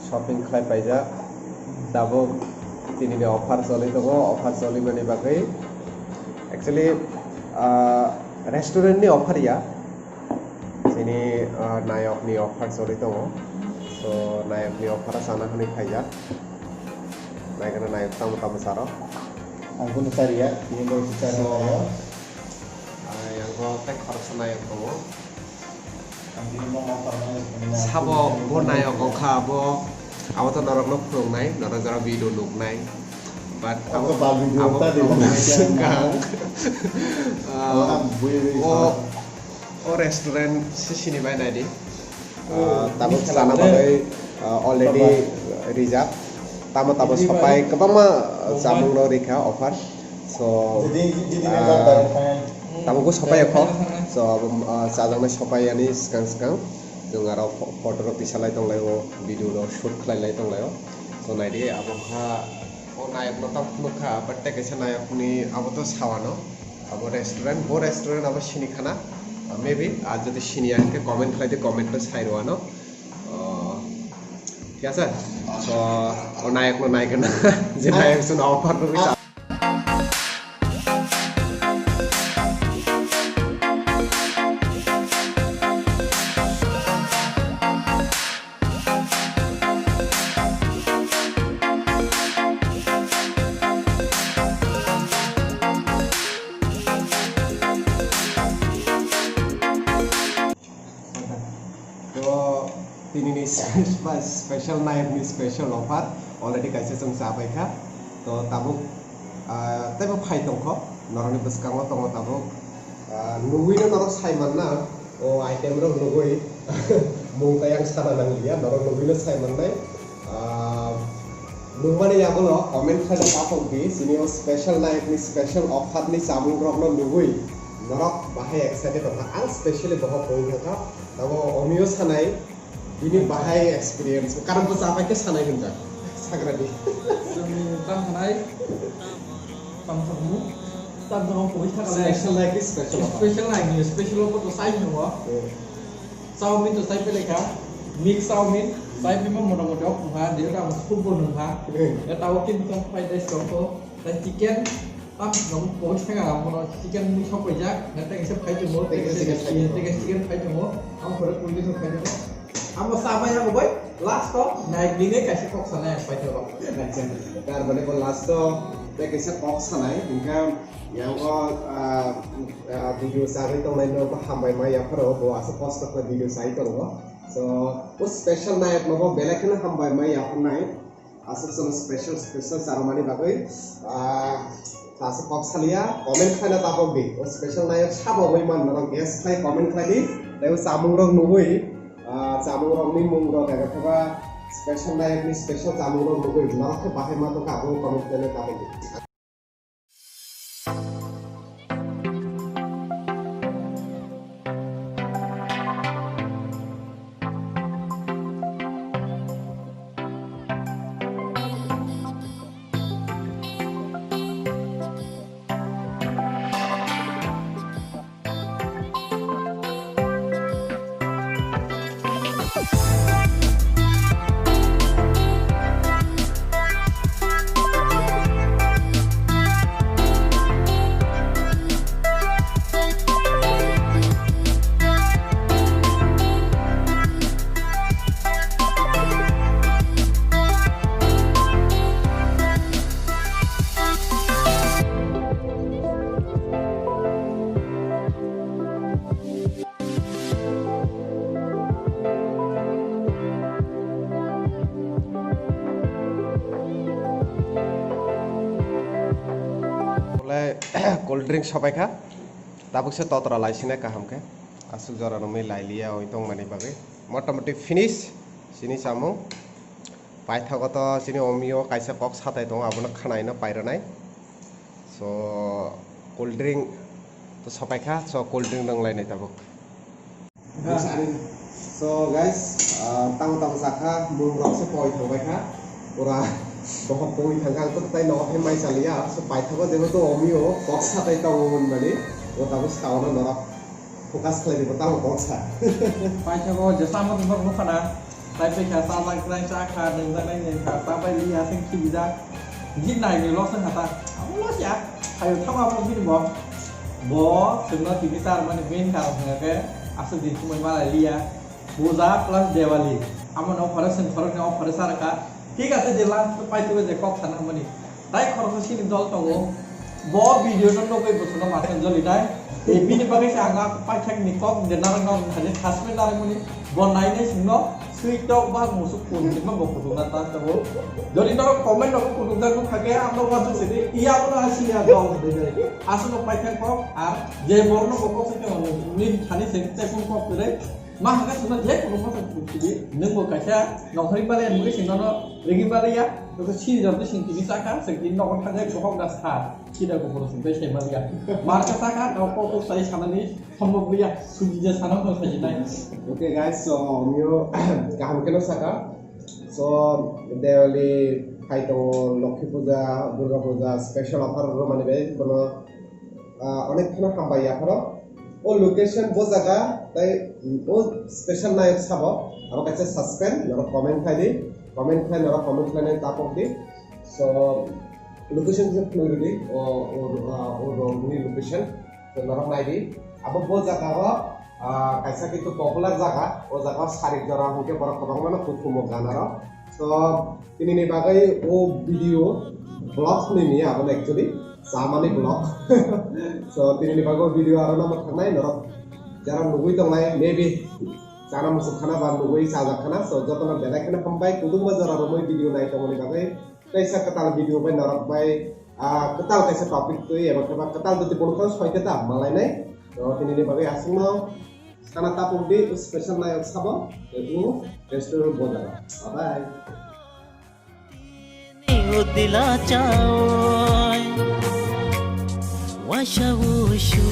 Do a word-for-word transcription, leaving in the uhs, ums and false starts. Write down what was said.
Shopping khlai paijak. Tabuk tinini offer choli tongo, offer choli mani bagwi actually, ah, restaurant ni offer ya, chini, ah, nayok ni offer choli tongo. So nayok ni offer o chana hwnwi khaijak. Naikhe nayok tamo tamo charo. Ang kunu chariya, tini bo chari. So, ah, yang bo tei khoroksa nayok tongo. Sabo bo nayok wngkha, abo, abo to norokno phwrwngnai, norok jora video nuknai. But abo, abo, abo phwrwngmani swkang, ah, o, o restaurant se sini bai naidi. Ah, tabuk sana bagwi, ah, already rijak. Tamo tamo sopai kwbangma, ah, chamung no rikha offer. So, ah, tabukbo sopai kho. So, ah, chajaknai sopai yani swkang swkang. Chwng aro pho-, photo rok tisalai tonglaio, video rok shoot khlailai tonglaio. So, naidi abo wngkha, o nayok no tabuk nukha, but tei kaisa nayok ni abo to sawano. Abo restaurant, bo restaurant abo sini khana. Maybe, ah, jodi sini ya hwnkhe comment khlai di, comment no sai rwano. Oh, thik ase? So, o nayok no naigwna, je nayok chwng offer rwgwi ta. To tinini spe-, special nayokni special offer already kaisa chwng cha pai kha. To tabuk, ah, teibo phai tong kho, norokni bwskango tongo tabuk. Ah, nugwino norok sai manna, o item rok nugwi mung tei ang sana nangliya, norok nugwino sai mannai. Ah, nungmani yagulo comment khlai takhok di, chini o special nayokni special offer ni chamung rokno nugwi norok bahai excited wngkha. Ang specially bohok poi thangkha, abo omio sanai, bini bahai experience, karon bo cha pai khe sanai hwnjak, sagra di. Chwng tamo sanai, tamo sanai, tamo sanai poi thangkha le. Special nayokni special offer. Special nayokni special offer to sai hwnwi. Hmm. Chowmin to chai pele kha, mix chowmin, chai pima motamoti ok wngkha, dil ta football wngkha. Hmm. Ya tawo kin tong fried rice tong to, tai chicken, tam nong poi thanga mono chicken mui sok paijak, na tei kaisa phai tongo, tei kaisa chicken phai tongo, ang khoro pui sok phai tongo. Amo sa bai amo bai, last to nai bini kaisa kok sanai ang phai tongo. Acha, tar mane ko last to tei kaisa kok sanai, hingkha Yang o, ah, ah, video chagwi tongnai no bo hambai ma yapharo bo aswk kosto khlai video chai tongo. So, o special nayok no bo belai kheno hambai ma yapharnai. Aswk sono special, special charwmani bagwi, ah, aswk kok salia, comment khlaina tabok di. O special nayok sabo wi man norok guess khlai comment khlai di. Tei o chamung rok nugwi, ah, chamung rok ni mung rok ega theba special nayok ni special chamung rok nugwi norok khe bahai ma tongkha abo comment khlaina tabok di. Bole cold drink sopai kha, tabuk se totra lai sine kaham khe, aswk jora nungwi lai liya oi tongmani bagwi. Motamoti finish chini chamung. Paithago to chini omio kaisa kok satai tongo, abono khwnaino pairanai. So, cold drink to sopai kha, so cold drink nang lainai tabuk. So guys, ah, tamo tamo sakha, mung rok se poi thangbai kha. Pura bohok poi thangkha, ang to tai nogo hai mai chaliya. So paithago jebo to omio kok satai tongo hwnmani, o tabuk saono norok focus khlai di, bo tamo kok sa. Paithago je tamo tamo nukha na. Tai pai kha, chajak jai cha kha, nwngjak nai nai kha, ta pai li ya, seng khibi jak. Jin nai ni lo seng kha ta. Amo lo sia. Hayo thama mo bini bo. Bo, sengno tini tar mani main karon hwnga khe, aswk din khumui malai li ya. Puja plus Diwali. Amo no phare seng khorok ni o phare sar kha. Thik ase je last pai tu je kok sana mani. Tai khoroksa sini dol tongo. Bo video no nugwi bwswkno ma khe joli nai. Tei bini bagwi se ang a paithak ni kok de narwkna wng thani husband narwkmani bo nainai singno swi tok ba musuk phone sima bo kutung na ta tongo. Jodi norok comment rok kutung jak nukha khe ang no wansuk sidi iya bono ha sini a dol hinwi nai. Aswk no paithak kok ar je borok no bo kok se tongmani thani se tei phone kok kwrwi. Ma hwnka sino je kuno masa kuchili, nwng bo kaisa nongkhorwi balai ya, mui sino no ringi balai ya, to sini jor sini tini saka, sing tini nogo thang jai bohok da sa, sida ko bono sing bai sai maliya. Mar ka saka, no ko ko sai sanani sombob liya, suji je sana ko sai nai. Okay guys, so mio kaham keno saka. So Diwali phai tongo, Lokhi Puja, Durga Puja, special offer romani bai bono Ah, onek kheno hambai yapharo. O location bo jaga tai, mm, o special nayok sabo. Abo kaisa suspend, norok comment khai di. Comment khai, norok comment khlainai tapok di. So, location khe phunuk rw di. O, o, ah, o rokni location. So, norok nai di. Abo bo jaga o, ah, kaisa kintu popular jaga. O jaga o sarik jora hwnkhe borok kwbangma no kuthumo gana rok. So, tini ni bagwi o video vlog ni ni abo actually chamani vlog. So, tini ni bagwi o video aro no thangnai norok jara nugwi tongnai, maybe chana muchung khana ba nugwi chajak khana. So, jotono belai kheno hambai, kudukma jora romwi video nai tongmani bagwi. Tei sa kwtal video bai norok bai, ah, kwtal kaisa topic twi eba khe ba kwtal doti bono khano soi khe ta malainai. So, tini ni bagwi aswkno sana tapok di, special nayok sabo, tei o restaurant bo jaga. Bye bye. Udila chao, washa wushu.